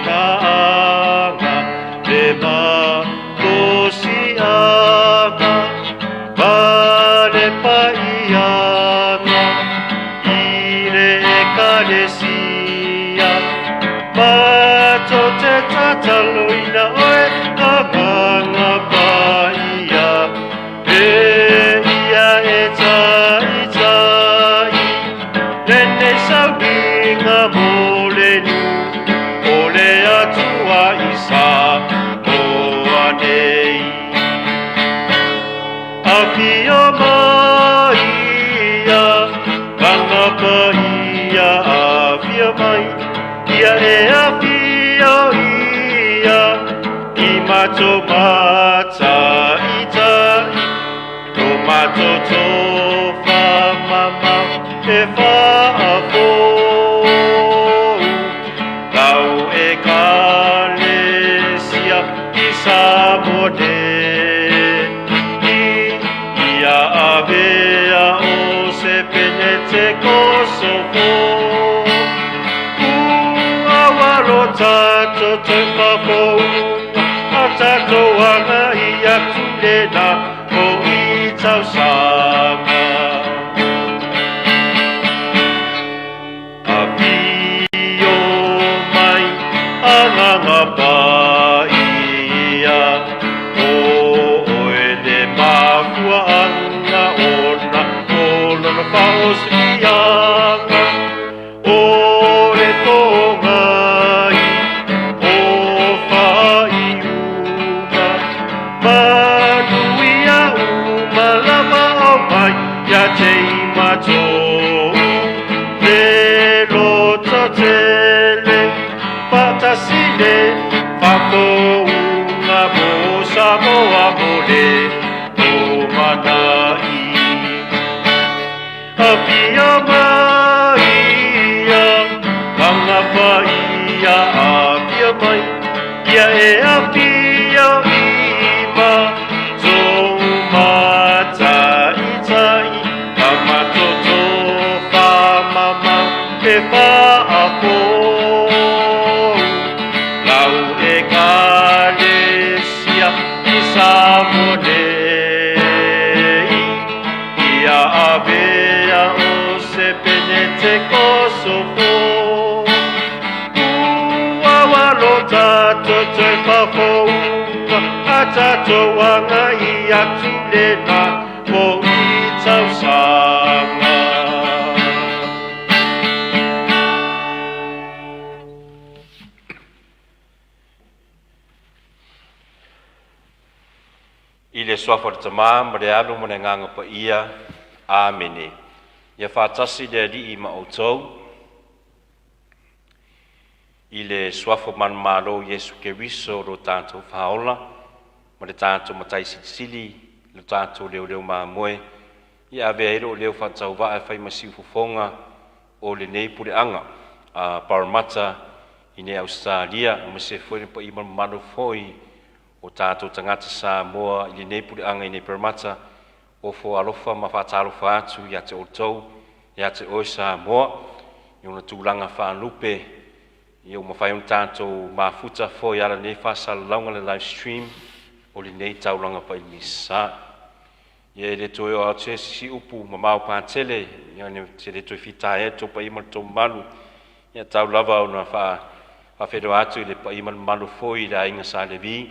lona aga le malosiaga ma le paiaga i le Ekalesia. Matou te tataloina oe Agaga Paia, e ia e taitai lenei sauliga mo le nuu o le Atua i Samoa nei. Afio mai ia, Agaga Paia, afio mai ia e afio ia i matou mataitai lo matou tofa mamao e faafou lau Ekalesia i Samoa nei. Ia avea o se pene te Kosovo ua walo tatou toe fafouga a tatou agai atu lena mo i tausaga. Afio mai Agaga Paia, o oe le mafuaaga ona o lona faaosiliaga, o le togai o faaiuga, manuia uma lava o mai ia te i matou le lototele faatasi le faafouga mo Samoa mo le lumanai. Afio mai ia, Agaga Paia, afio mai ia e afio i matou mataitai ma matou tofa mamao e faafou lau Ekalesia i Samoa nei. Ia avea o se pene te Kosovo ua walo tatou toe fafouga a tatou agai atu lena mo i tausaga. I le suafa o le Tama ma le Alo ma le Agaga Paia. Amene. Ia faatasi le Alii ma outou. I le suafa manumalo o Iesu Keriso lo tatou Faaola ma le tatou Matai Silisili lo tatou leoleo mamoe, ia avea ai lou leo faatauvaa e fai ma siufofoga o lenei puleaga a Parramatta i nei Ausetalia, aemaise foi le paia ma le mamalu foi o tatou tagata Samoa i lenei puleaga i nei Parramatta. Ofo alofa ma faatalofa atu ia te outou, ia te oe Samoa, i ona tulaga faalupe, ia ua mafai ona tatou mafuta foi ala nei faasalalauga le live stream o lenei taulaga pailomisa. Ia e le toe oo atu se isi upu mamao patele, ia se le toe fitaea le tou paia ma le tou mamalu, ia tau lava ona faafeiloai atu i le paia ma le mamalu foi i le aiga Sa Levi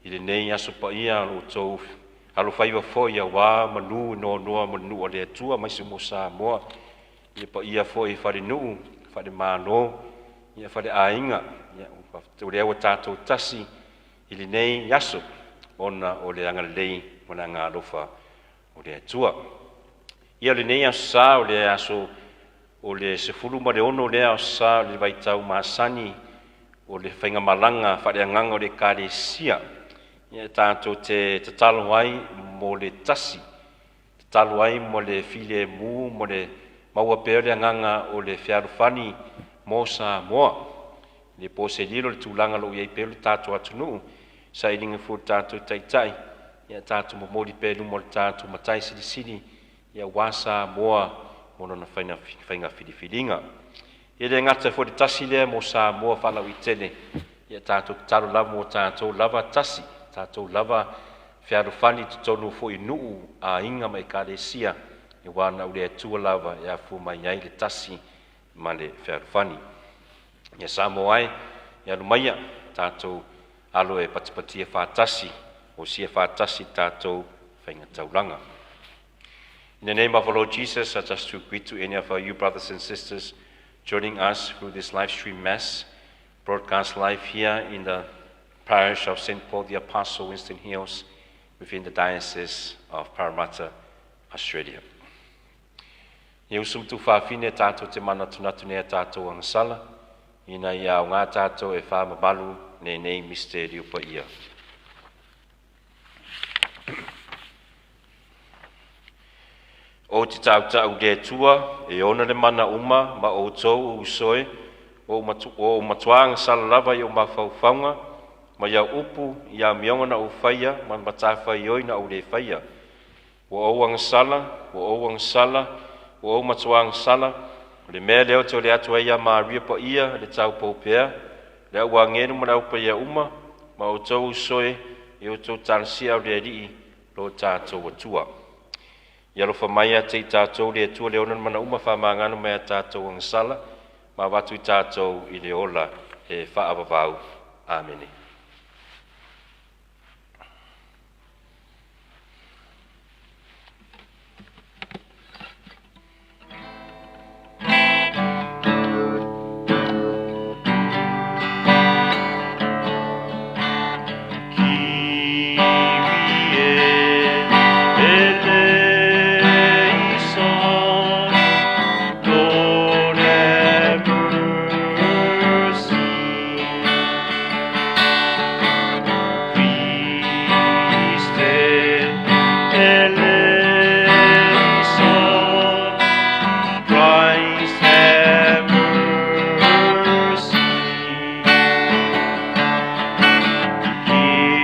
i lenei aso paia o lo outou alofaiva foi aua manu noanoa ma le nuu a le Atua aemaise mo Samoa. Ia paia foi i falenuu, falemalo, ia faleaiga, ia o lea ua tatou tasi i lenei aso ona o le agalelei ma le agaalofa o le Atua. Ia o lenei aso sa o le aso o le 16 lea o sa o le vaitau masani o le faigamalaga faaleagaga o le Ekalesia. Ia tatou te tatalo ai mo le tasi, tatalo ai mo le filemu, mo le maua pea o le agaga o le fealofani mo Samoa. Le po se lilo le tulaga o lo o i ai pea le tatou atunuu, sailiga foi le tatou taitai, ia tatou momoli pea i luma o le tatou Matai Silisili, ia aua Samoa mo lona faiga filifiliga. E le gata foi le tasi lea mo Samoa faalauaitele, ia tatou tatalo lava mo tatou lava tasi, tatou lava fealofani i totonu foi nuu, aiga ma ekalesia, aua na o le Atua lava e afua mai ai le tasi ma le fealofani. Ia Samoa e, ia alu maia, tatou alo e patipatia faatasi, osia faatasi tatou faiga taulaga. In the name of our Lord Jesus, I just to greet to any of our you brothers and sisters joining us through this live stream Mass, broadcast live here in the parish of St. Paul the Apostle, Winston Hills, within the Diocese of Parramatta, Australia. Ia uso ma tuafafine, tatou te manatunatu nei tatou agasala, ina ia augā tatou e faamamalu lenei misterio paia. Ou te tautau i le Atua e ona le mana uma ma outou o uso e, ua ou matuā agasala lava i ou mafaufauga, ma i au upu, i amioga na ou faia, ma matafaioi na ou le faia. Ua ou agasala, ua ou agasala, ua ou matuā agasala. O le mea lea ou te ole atu ai ia Maria Paia, le taupou pea, le au agelu ma le au paia uma, ma outou uso e, ia outou talosia au le Alii, lo tatou Atua. Ia alofa mai ia te i tatou le Atua le ona le mana uma, faamagalo mai ia tatou agasala, ma avatu i tatou i le ola e faavavau. Amene. Kyrie eleison, Lord have mercy. Christe eleison, Christ have mercy. Kyrie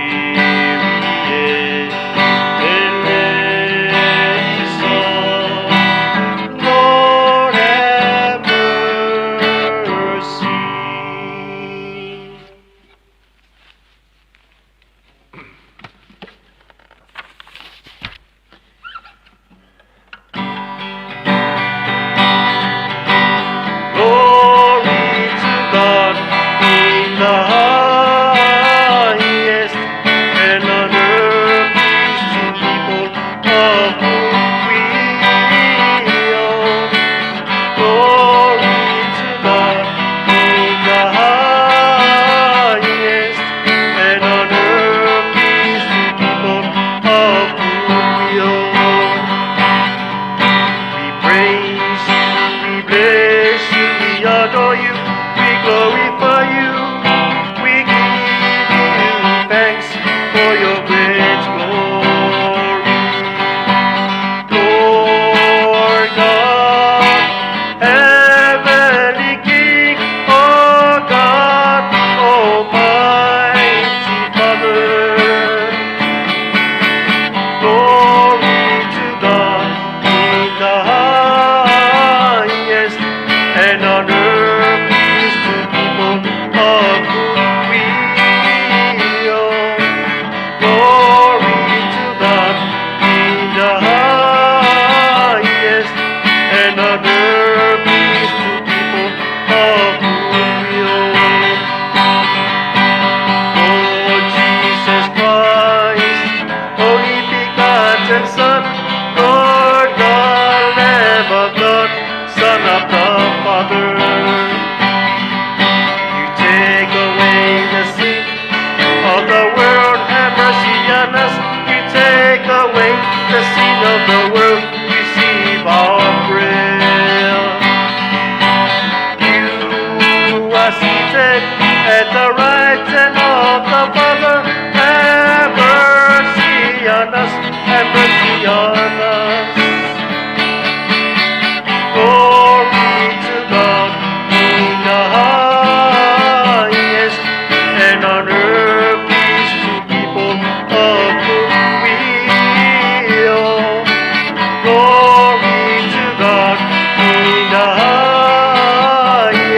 eleison, Lord have mercy. Glory to God in the highest, and on earth peace to people of good will. Glory to God in the highest, and on earth peace to people of good will. We praise you, we bless you, we adore you, we glorify you, we give you thanks for your great glory. Lord God, heavenly King, oh God, Almighty Father. Glory to God in the highest, and on earth peace to people of good will. Glory to God in the highest, and on earth peace to people of good will. Lord Jesus Christ, only begotten Son, Lord God, Lamb of God, Son of the Father. You take away the sin of the world, have mercy on us. You take away the sin of the world, receive our prayer. You are seated at the right hand of the Father. Have mercy on us, have mercy on us. Glory to God in the highest, and on earth peace to people of good will. Glory to God in the highest,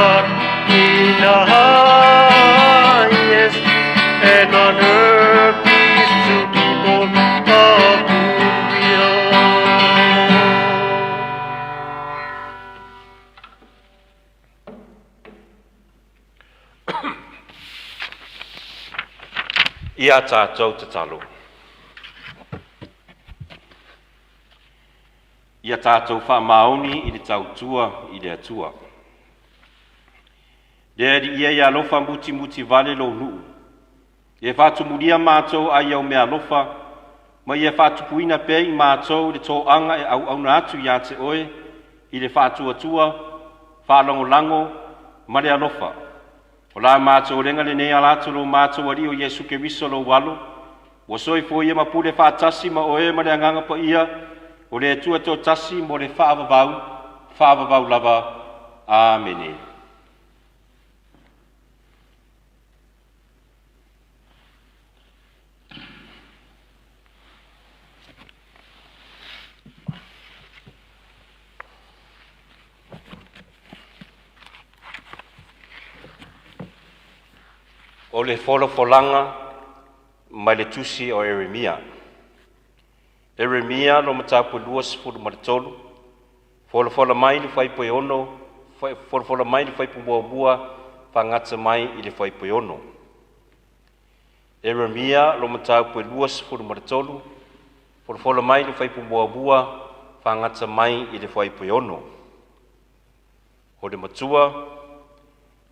God in the highest, and on earth peace to people of good will. Ia tātou tatalo. Ia tātou faamaoni i le tautua i le Atua. Le Alii e, ia alofa mutimuti vale lou nuu. Ia faatumulia matou ai au meaalofa, ma ia faatupuina pea i matou le toaga e auauna atu ia te oe i le faatuatua, faalagolago ma le alofa. O la matou lega lenei ala atu lo matou Alii o Iesu Keriso lou Alo, ua soifua ia ma pule faatasi ma oe ma le Agaga Paia, o le Atua toatasi mo le faavavau, faavavau lava. Amene. O le folafolaga mai le tusi o Eremia. Eremia lo mataupu 23, folafola mai le fuaiupu e 6, folafola mai le fuaiupu muamua faagata mai i le fuaiupu e 6. Eremia lo mataupu 23, folafola mai le fuaiupu muamua faagata mai i le fuaiupu e 6. O le matua,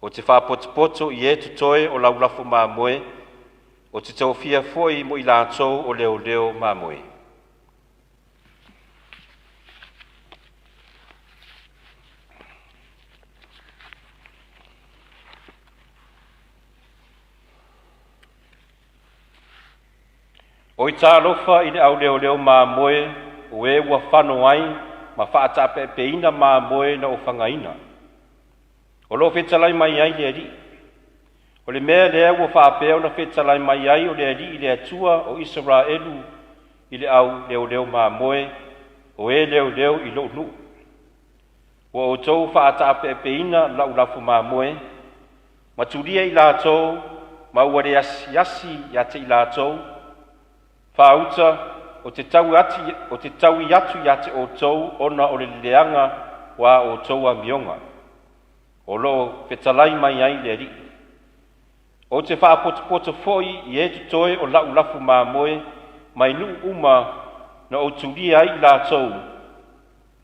o te faapotopoto i e totoe o lau lafo mamoe, o te tofia foi mo i latou o leoleo mamoe. Oi talofa i le auleoleo mamoe o e ua fano ai ma faataapeapeina mamoe na ofagaina. O loo fetalai mai ai le Alii. O le mea lea ua faapea ona fetalai mai ai o le Alii le Atua o Isaraelu i le au leoleo mamoe o e leoleo i lou nuu. Ua outou faataapeapeina lau lafo mamoe, ma tulia i latou ma ua le asiasi ia te i latou, faauta o te tau ati, o te taui atu ia te outou ona o le leaga o a outou amioga. O loo fetalai mai ai le Alii. O te faapotopoto foi i e totoe o lau lafo mamoe mai nuu uma na ou tulia ai i latou,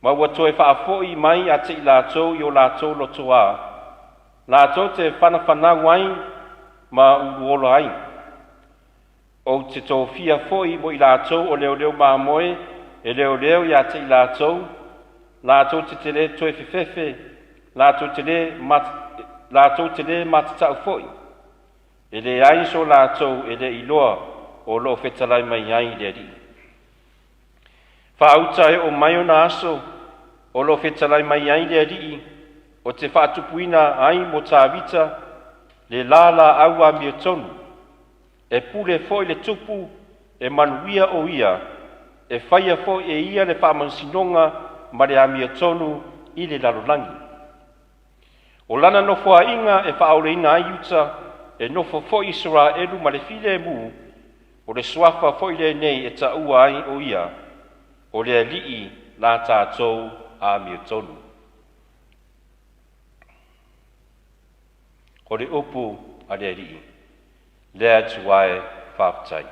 ma ua toe faafoi mai ia te i latou i o latou lotoā, latou te fanafanau ai ma uluola ai. Ou te tofia foi mo i latou o leoleo mamoe e leoleo ia te i latou, latou te te le toe fefefe, latou te le mat, latou te le matatau foi. E leai so latou e le iloa o loo fetalai mai ai le Alii. Faauta e o mai ona aso o loo fetalai mai ai le Alii, o te faatupuina ai mo Tavita le lalaau amiotonu, e pule foi le tupu e manuia o ia, e faia foi e ia le faamasinoga ma le amiotonu i le lalolagi. O lana nofoaiga e faaoleina ai Iuta, e nofo foi Isaraelu ma le filemu, o le suafa foi lenei e taua ai o ia, o le Alii la tatou amiotonu. O le upu a le Alii, le Atua e faafetai.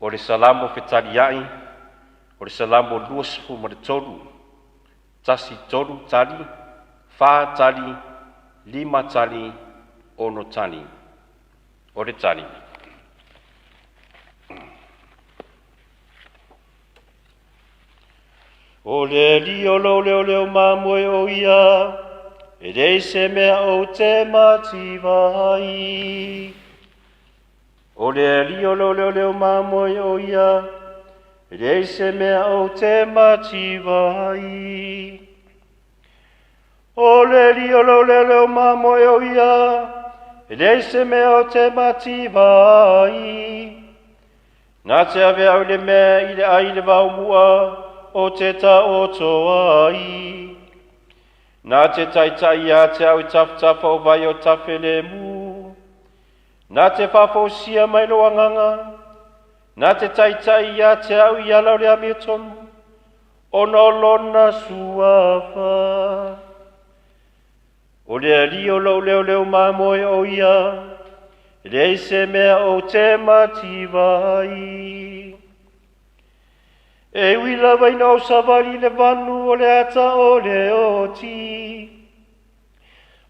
O le Salamo fetaliai, o le Salamo 23, 1 3 tali, 4 tali, 5 tali, 6 tali. O le tali. O le Alii o lou leoleo mamoe o ia, e leai se mea ou te mativa ai. O le Alii o lou leoleo mamoe o ia, e leai se mea ou te mativa ai. O le Alii o lou leoleo mamoe o ia, e leai se mea ou te mativa ai. Na te ave au i le mea i le ai le vaomua o te taoto ai. Na te taitai ia te au i tafatafa o vai o tafelemu. Na te faafosia mai lou agaga, na te taitai ia te au i ala o le amiotonu, ona o lona suafa. O le Alii o lou leoleo mamoe o ia, e leai se mea ou te mativa ai. E ui lava ina ou savali i le vanu o le ata o le oti,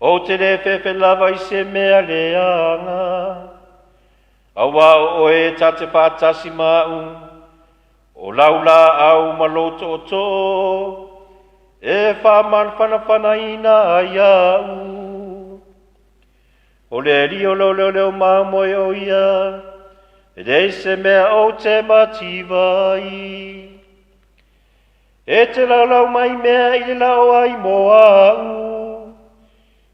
ou te le fefe lava i se mea leaga, auā o oe ta te faatasi ma au, o lau laau ma lou tootoo e faamanafanafanaina ai au. O le Alii o lou leoleo mamoe o ia, e leai se mea ou te mativa ai. E te laulau mai mea i le lao ai mo au,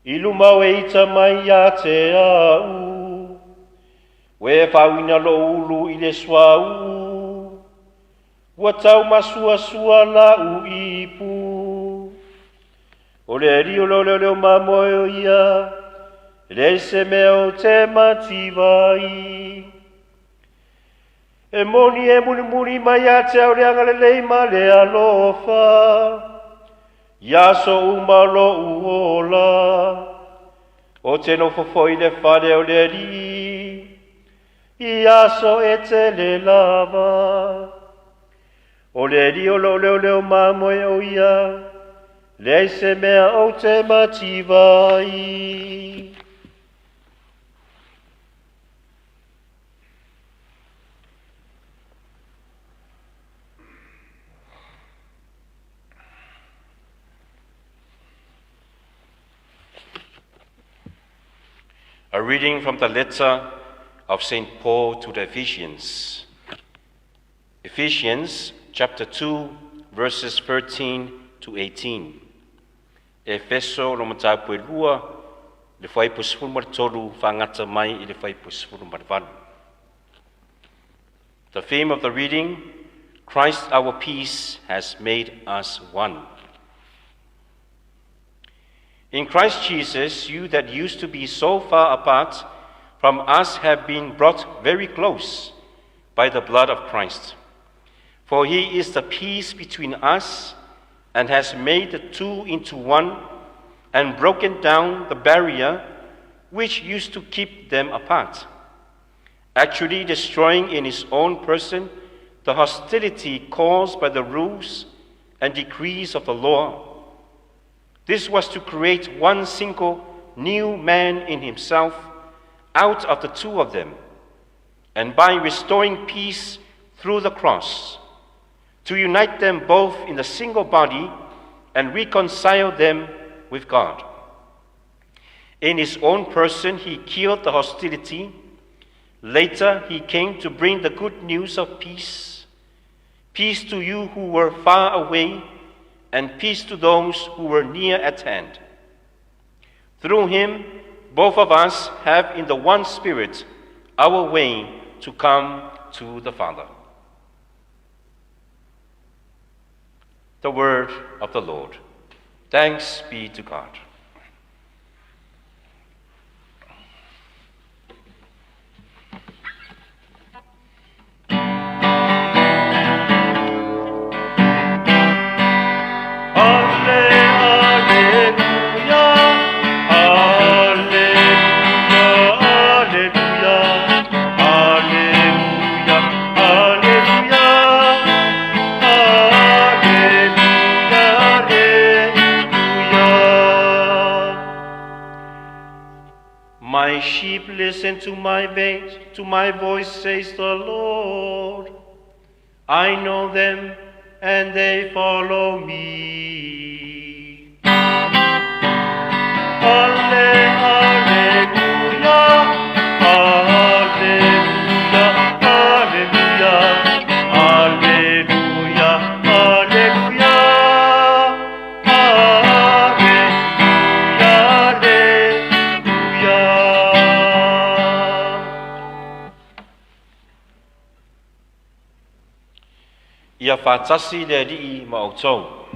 i luma o e ita mai ia te au. Ua e faauuina lou ulu i le suauu, ua taumasuasua lau ipu. O le Alii o lou leoleo mamoe o ia, e leai se mea ou te mativa ai. E moni e mulimuli mai ia te au le agalelei ma le alofa, i aso uma o lou ola. Ou te nofo foi i le fale o le Alii, i aso e tele lava. O le Alii o lou leoleo mamoe o ia, leai se mea ou te mativa ai. A reading from the letter of St. Paul to the Ephesians. Ephesians chapter 2, verses 13 to 18. Efeso lo mataupu e lua, le fuaiupu 13 faagata mai i le fuaiupu 18. The theme of the reading, Christ our peace has made us one. In Christ Jesus, you that used to be so far apart from us have been brought very close by the blood of Christ. For he is the peace between us and has made the two into one and broken down the barrier which used to keep them apart, actually destroying in his own person the hostility caused by the rules and decrees of the law. This was to create one single new man in himself out of the two of them, and by restoring peace through the cross, to unite them both in a single body and reconcile them with God. In his own person, he killed the hostility. Later, he came to bring the good news of peace peace to you who were far away, and peace to those who were near at hand. Through him, both of us have in the one Spirit our way to come to the Father. The word of the Lord. Thanks be to God. My sheep listen to my, to my voice, says the Lord. I know them, and they follow me. Alleluia, alleluia, alleluia, alleluia, alleluia, alleluia, alleluia. Ia faatasi le Alii ma outou.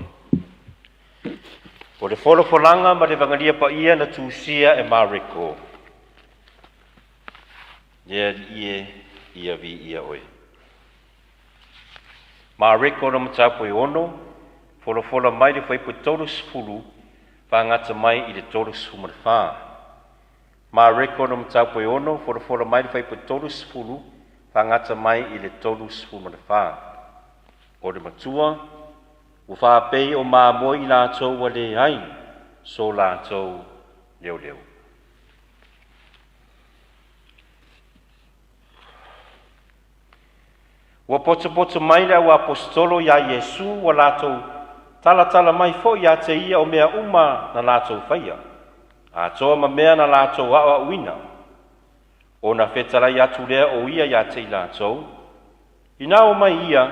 O le folafolaga ma le Vagalia Paia na tusia e Mareko. Le Alii e, ia viia oe. Mareko na mataupu e ono, folafola mai le fuaiupu 30, faagata mai i le 34. Mareko na mataupu e ono, folafola mai le fuaiupu 30, faagata mai i le 34. O le matua, ua faapei o mamoe i latou ua leai so latou leoleo. Ua potopoto mai le auaposetolo iā Iesu ua latou talatala mai foi iā te ia o mea uma na latou faia, atoa ma mea na latou aoaoina. Ona fetalai atu lea o ia iā te i latou, Inā omai ia,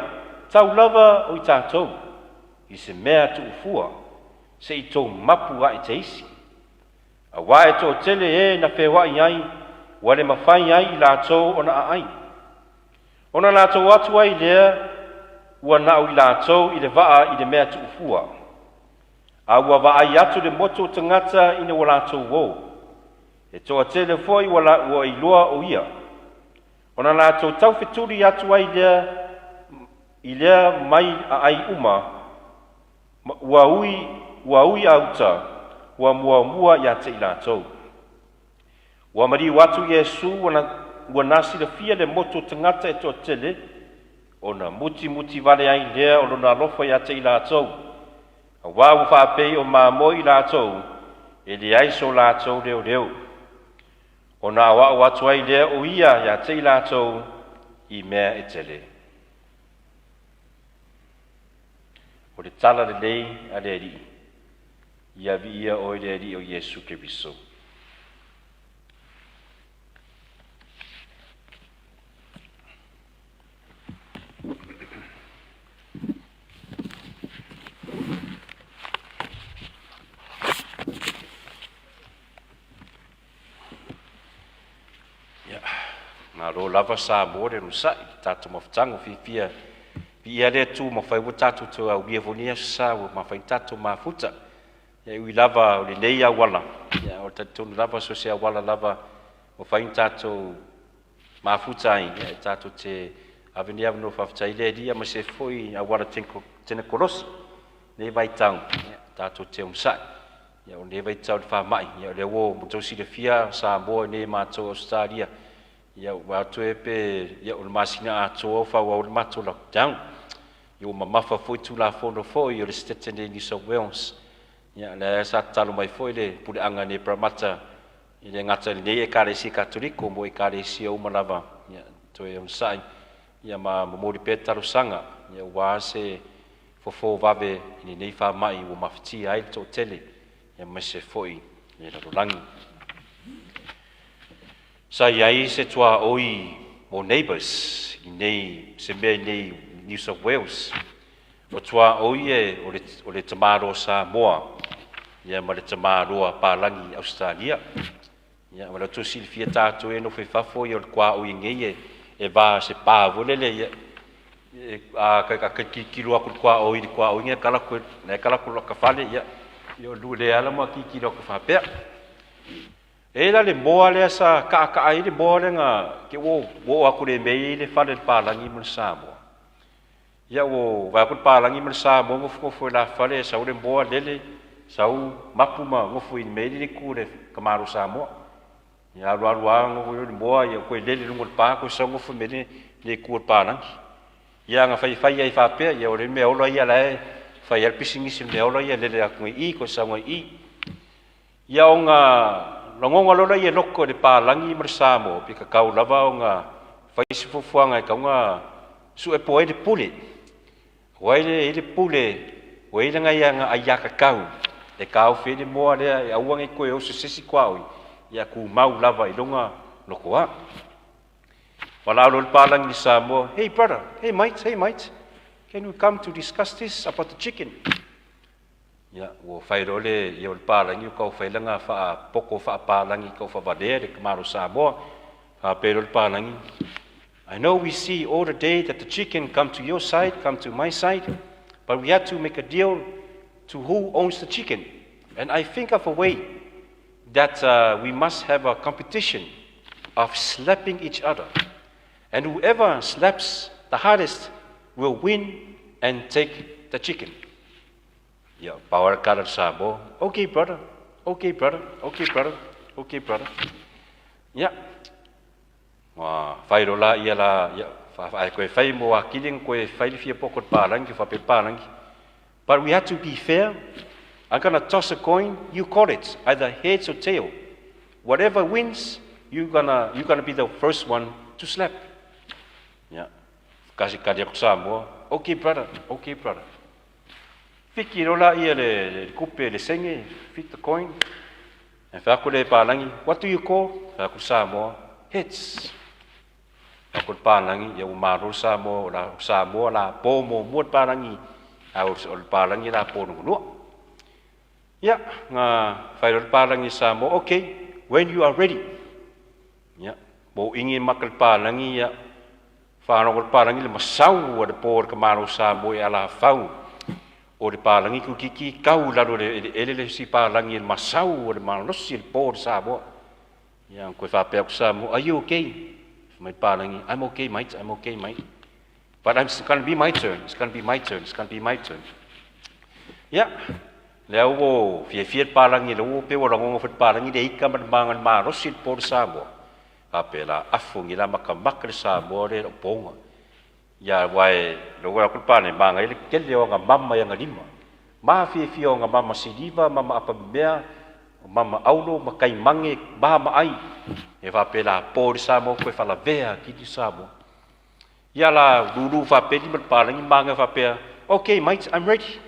tau lava o i tatou, i se mea tuufua, se i tou mapu ae te isi. Auā e toatele e na feoai ai, ua le mafai ai i latou ona aai. Ona latou atu ai lea ua na o i latou i le vaa i le mea tuufua. A ua vaai atu le motu o tagata ina ua latou o. E toatele foi ua, la, ua iloa o ia. Ona latou taufetuli atu ai lea i lea mai aai uma, ua ui, ua ui a uta, ua muamua iā te i latou. Ua maliu atu Iesu ua na, ua na silafia le motu o tagata e toatele, ona mutimuti vale ai lea o lona alofa iā te i latou, auā ua faapei o mamoe i latou, e leai so latou leoleo. Ona aoao atu ai lea o ia iā te i latou i mea e tele. O le tala lelei a le Alii, ia viia oe le Alii o Iesu Keriso. Ia, malo lava Samoa le onosai i le tatou mafutaga ua fiafia viia le Atua ua mafai ua tatou toe aulia foi lenei aso sa ua mafai ona tatou mafuta. Ia e ui lava o lenei auala, ia o le talitonu lava so o se auala lava mafai ona tatou mafuta ai, ia e tatou te ave nei avanoa faafetai i le Alii aemaise foi auala tenekolosi lenei vaitau, ia tatou te onosai. Ia o lenei vaitau i le faamai, ia o lea ua outou silafia Samoa i nei matou Ausetalia, ia ua atu e pe ia o le masina atoa o faaauau le matou lockdown. Ia ua mamafa foi Tulafono foi o le Setete nei New South Wales. Ia lea sa tatalo mai foi le puleaga nei Parramatta e le gata i lenei Ekalesia Katoliko mo Ekalesia uma lava, ia toe onosai ia ma momoli pea talosaga ia aua se fofo vave i lenei faamai ua mafatia ai le toatele aemaise foi le lalolagi. Sa i ai se tuaoi mo Neighbours i nei, se mea i nei New South Wales. O tuaoi e o le, o le tamaloa Samoa ia ma le tamaloa palagi Ausetalia. Ia ma le tou silafia tatou e nofo i fafo ia o le tuaoi nei e, e va se pa foi lele ia e, a ka ka kilokilo aku le tuaoi i le tuaoi ia kala koe na e kala ko ka fale ia ia o lu le ala ma kilokilo aku faapea. E la le moa lea sa kaakaa ai le moa lea na ke ua ua oo atu le mea e i ai le fale le palagi ma le Samoa. Ia ua vaai atu le palagi ma le Samoa nofonofo i la fale sau le moa lele sau mapu ma nofo i le mea e i ai le itu le tamalo Samoa. Ia alualu lava nofo le moa ia toe lele i luga o le pa toe sau nofo i le mea le itu o le palagi. Ia ana faifai ai faapea ia o le meaola ia la e fai ai le pisinisi o le meaola ia lele atu nei i i toe sau nei i i. Ia ona lagona loa lea e loko i le palagi ma le Samoa, pe tatau lava ona fai se fuafuaga e tatau ona sue po o ai le pule. O ai le, le pule, ua i ai lana ia aiatatau e taofi ai le moa lea e aua ne i toe oso se isi tuaoi, ia tumau lava i lona lotoa. Valaau loa le palagi i le Samoa, hey brother, hey mate, hey mate, can we come to discuss this about the chicken? Ia, ua fai loa le ia o le palagi ua tau fai lana faapoto faapalagi tau faavalea le tamalo Samoa. Faapea loa le palagi, I know we see all the day that the chicken come to your side, come to my side, but we have to make a deal to who owns the chicken. And I think of a way that we must have a competition of slapping each other. And whoever slaps the hardest will win and take the chicken. Ia, pau lava le tala a le Samoa, Okay, brother, okay, brother, okay, brother, okay, brother. Ia, ua fai loa la ia la, ia, ae toe fai mo Akili na toe fai le fia poto i le palagi, faapea le palagi. But we have to be fair. I'm gonna toss a coin, you call it, either heads or tail. Whatever wins, you're gonna be the first one to slap. Ia, kasi kali aku Samoa, okay brother, okay brother. Fiki loa la ia le kupe le senge, fit the coin. E fai atu le palagi, what do you call? Fai atu Samoa, heads. Fai atu le palagi, ia ua malo le Samoa, la Samoa la po muamua le palagi, a o le palagi la po nugunua. Ia, nga fai loa le palagi Samoa, okay, when you are ready. Ia, mo ingi maka le palagi, ia, whanau le palagi le masau a le po le kamalo Samoa e ala fau. O le palagi kukiki kau lalo le ele ele le si palagi le masau o le malosi le po le Samoa. Ia, koe whapea ku Samoa, are you okay? Mai palagi, I'm okay, mate, I'm okay, mate. But it's gonna be my turn, it's gonna be my turn, it's gonna be my turn. Ia, lea ua fiafia le palagi, le ua pe ua lagoga foi le palagi le ika ma le maga le malosi le po le Samoa. Faapea la afu gi la makamaka le Samoa le lou poga. Ia aua e lou aku le palagi maga le tele o aga mama i aga lima. Ma fiafia o aga mama siliva, mama apamea, mama aulo, ma kaimage, ma ma ai. E faapea la po le Samoa koe falavea kini Samoa. Ia la lulu faapea lima le palagi maga faapea, okay mate, I'm ready.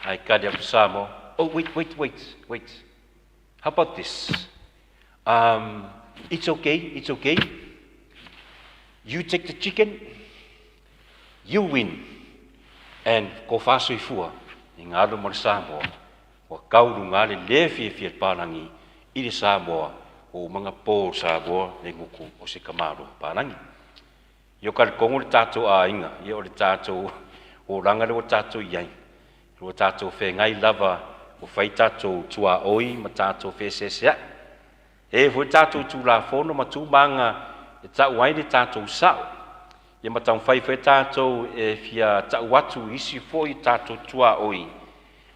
Ai kali aku Samoa, oh wait, wait, wait, wait. How about this? It's okay, it's okay. You take the chicken, you win. And ko whasoifua, i ngā mo le Samoa, ua kaulu ngā le le fiafia le palagi i le Samoa, o manga pō Samoa le nguku o se kamalo palagi. Io ka le kongo le tātou āinga, ia o le tātou o ranga le o tātou iai. O tātou whengai lava, o whai tātou tua oi ma tātou whesese ai. E foi tātou tū la fono ma tū manga e tau ai le tātou sao. Ia ma tau whai whai tātou e fia tau atu isi foi tātou tua oi.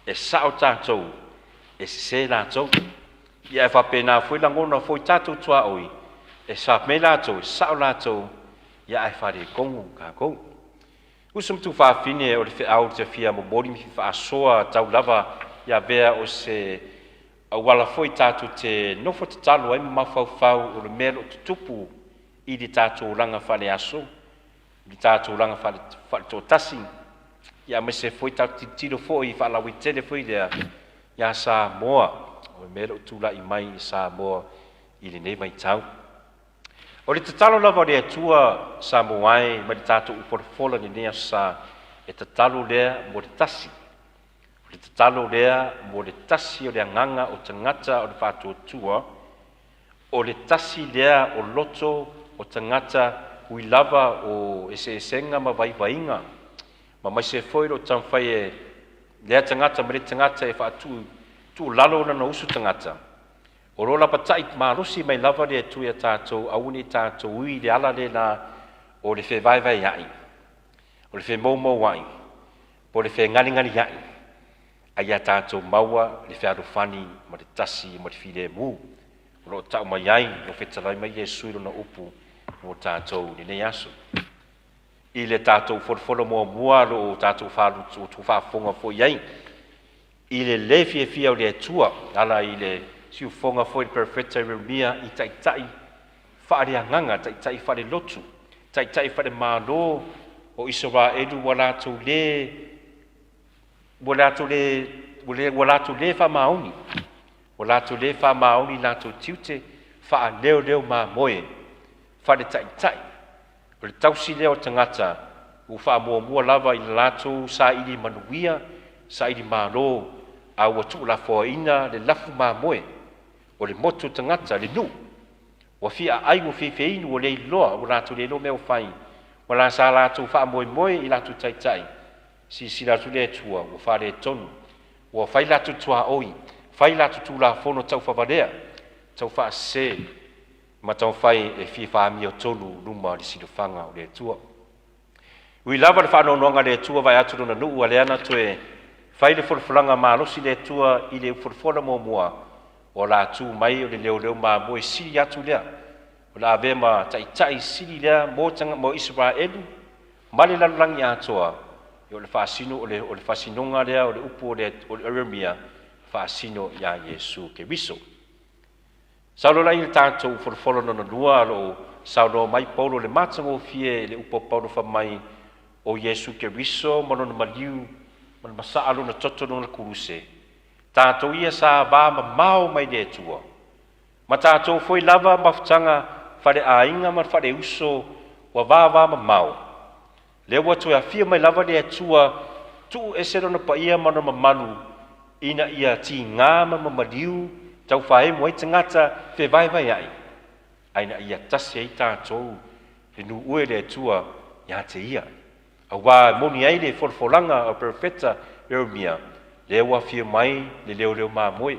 E sao tātou, e se lātou. Ia e whapena foi langona foi tātou tua oi. E sa me lātou, e sao lātou, ia e whare kongo kākou. Uso ma tuafafine o le feau te fia momoli ma faasoa tau lava ia vea o se auala foi tatou te nofo tatalo ai ma mafaufau o le mea o lo o tutupu i le tatou olaga faaleaso, i le tatou olaga faaletoatasi, ia aemaise foi tatou tilotilo foi faalauaitele foi lea iā Samoa, o le mea o lo o tula'i mai i Samoa i lenei vaitau. O le tatalo lava o le Atua Samoa e mai le tatou upolafola i lenei aso sa, e tatalo lea mo le tasi. O le tatalo lea mo le tasi o le agaga o tagata o le faatuatua, o le tasi lea o loto o tagata ui lava o eseesega ma vaivaiga. Ma maise foi lo taumafai e lea tagata ma le tagata e faatu tuulalo lana usu tagata. O lo lapata'i malosi mai lava le Atua iā tatou, aua ne i tatou ui i le ala lena o le fevaevaea'i, o le femoumoua'i, po o le fegaligalia'i, a ia tatou maua le fealofani ma le tasi ma le filemu o lo o ta'u mai ai lo fetalai mai Iesu i lona upu mo tatou i lenei aso. I le tatou folofolo muamua lo o tatou faafofoga foi ai i le lē fiafia o le Atua ala i le siufoga foi le perofeta Ieremia i ta'ita'i faaleagaga, ta'ita'i faalelotu, ta'ita'i faalemālō o Isaraelu ua latou lē ua latou lē ua latou lē faamaoni, ua latou lē faamaoni latou tiute faaleoleo mamoe faaleta'ita'i. O le tausi lea o tagata ua faamuamua lava i le latou saili manuia, saili mālō, a ua tuulafoaina le lafu mamoe o le motu tagata le nuu ua fiaai ua fiafiainu ua le iloa ua latou le iloa mea o fai ua la sa latou faamoemoe i latou taitai. Silasila atu le Atua ua faaletonu, ua fai latou tuaoi fai latou tulafono taufavalea, taufaasese ma taumafai e fia faamiotonu luma o le silafaga o le Atua. Ui lava le faanoanoaga a le Atua vae atu lona nuu, a lea na toe fai le folafolaga malosi le Atua i le folafola muamua o la tu mai o le leoleo mamoe sili atu lea. O le avea ma taitai sili lea mo, mo Isaraelu ma le lalolagi atoa. O le faasino o le, o le faasinoga lea o le upu o le Ieremia faasino iā Iesu Keriso. Saulo lai le tatou folafolo lona lua o loo saunoa mai Paulo le matagofie le upu o Paulo fai mai o Iesu Keriso ma lona maliu ma le masaa lona toto lona kuluse. Tatou ia sa va mamao mai le Atua. Ma tatou foi lava mafutaga faleaiga ma faleuso ua vava mamao. Lea ua toe afio mai lava le Atua tuu ese lona paia ma lona mamalu ina ia tigā ma mamaliu taufaemo ai tagata fevaevaeaʻi ae ina ia tasi ai tatou le nuu e le Atua iā te ia. Auā moni ai le folafolaga o perofeta Ieremia, lea ua afio mai le leoleo mamoe,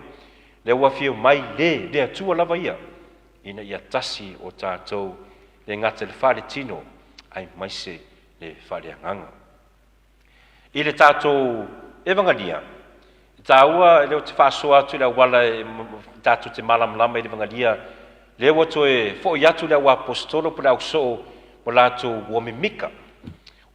lea ua afio mai le le Atua lava ia, ina ia tasi o tatou le gata le faaletino aemaise le faaleagaga. I le tatou evagalia, e taua e leo te faasoa atu i le auala e tatou te malamalama i le evagalia, lea ua toe fo'i atu le au apostolo po le ausoo o latou ua mimika.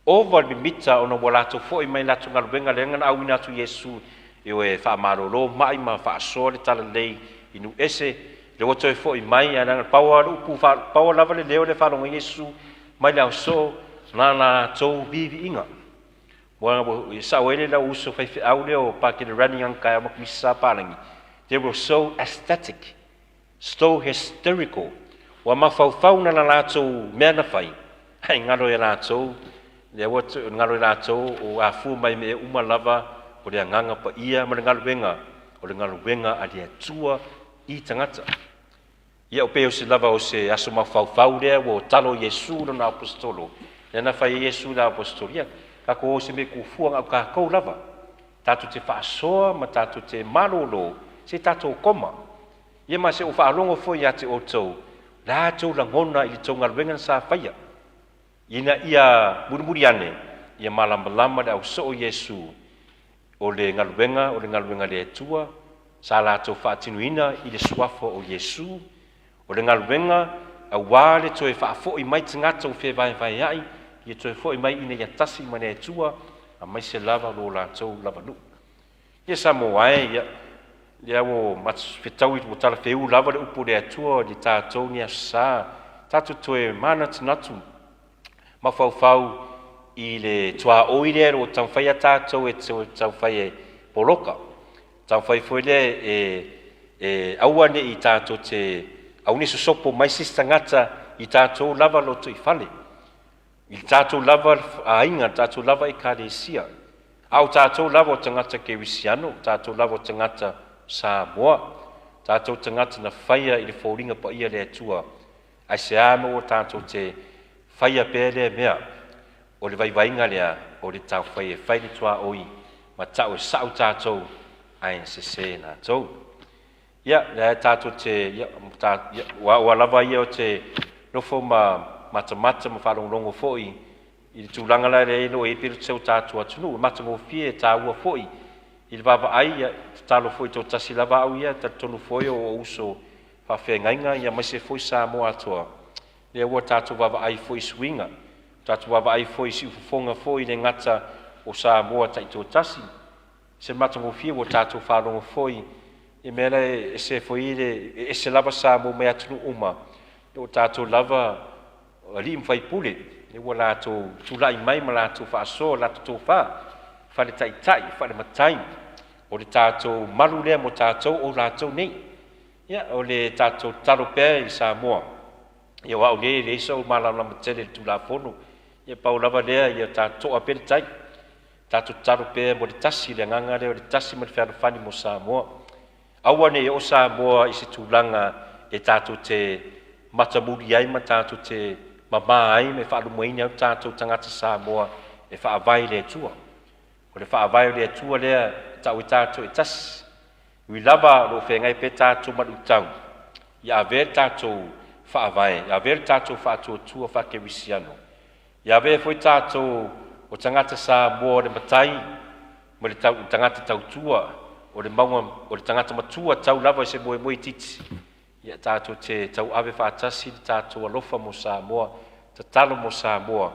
Ova le mimita ona ua latou fo'i mai latou galuega lea na auina atu Iesu e o e faamalolo mai ma faasoa le talalelei i nuu ese, le ua toe fo'i mai ae leaga pau lava le upu pau lava le leo le faalogo Iesu mai le ausoo na latou viviiga. Ua sao ai le lau uso faifeau lea o Pakele Running ang taeao ma misa palagi. They were so ecstatic, so hysterical. Ua mafaufau na la latou mea na fai, ai galo ia latou, lea ua galo i latou o afua mai mea uma lava o le agaga paia ma le galuega, o le galuega a le Atua i tagata. Ia o pe o se lava o se aso mafaufau lea ua talo Iesu lona apostolo. Lea na fai e Iesu la apostolo. Ia, tatou o se mea kufua ngau kākou lava. Tatou te faasoa ma tatou te malolo se tatou koma. Ia ma se o faalogo foi ia te outou, la tou lagona i le tou galuega na sa faia. Ina ia mulimuli ane, ia malamalama le ausoo Iesu o le galuega o le galuega le Atua, sa latou faatinuina i le suafa o Iesu, o le galuega auā le toe faafo'i mai tagata ua fevaevaeaʻi, ia toe fo'i mai ina ia tasi ma le Atua, aemaise lava lo latou lava nuu. Ia sa mo ae ia, lea ua fetaui ua talafeu lava le upu le Atua i le tatou ni aso sa, tatou toe manatunatu mafaufau i le tuaoi lea o lo o taumafai a tatou e taumafai e poloka, taumafai foi lea e aua ne'i tatou te aua ne i sosopo mai se isi tagata i tatou lava lotoifale, i le tatou lava aiga, le tatou lava ekalesia. A o tatou lava o tagata kerisiano, o tatou lava o tagata Samoa, tatou tagata na faia i le foliga paia le Atua, ae se a mo ua tatou te faia pea lea mea, o le vaivaiga lea o le taufai e fai le tuaoi ma tau e sa'o tatou ae sesē latou. Ia, lea tatou te, ia, ta, ia, ua, ua lava ia o te nofo ma matamata ma faalogologo foi i le tulaga la lea lo e pele seu tatou atunuu, matagofie e taua foi i le vaavaai, ia, tatalo foi tasi lava au ia, talitonu foi o uso faafeagaiga, ia maise foi Samoa atoa. Lea ua tatou vaavaai foi i suiga, tatou vaavaai foi i siufofoga foi le gata o Samoa taitoatasi, se matagofie ua tatou faalogo foi i mea la e ese foi le e ese lava Samoa mai atunuu uma, o tatou lava alii ma faipule, e ua latou tulai mai ma latou faasoa, latou tofā, faletaitai, falematai, o le tatou malu lea mo tatou o latou nei. Ia, o le tatou tatalo pea i Samoa, ia o au nei e leai sou malamalama tele i le Tulafono, ia pau lava lea ia tatou to'a pea le tai, tatou tatalo pea mo le tasi, le agaga lea o le tasi ma le fealofani mo Samoa. Aua ne i oo Samoa i se tulaga e tatou te matamuli ai ma tatou te mamā ai ma e faalumaina ai o tatou tagata Samoa e faavae i le Atua. O le faavae o le Atua lea e tau e tatou e tasi. Ui lava o lo o feagai pea tatou ma luitau, ia avea le tatou faavae, ia avea le tatou faatuatua faakerisiano, ia avea foi tatou o tagata Samoa o le matai ma le tagata tautua, o le mauga o le tagata matua tau lava i se moemoe itiiti, ia tatou te tauave faatasi le tatou alofa mo Samoa, tatalo mo Samoa,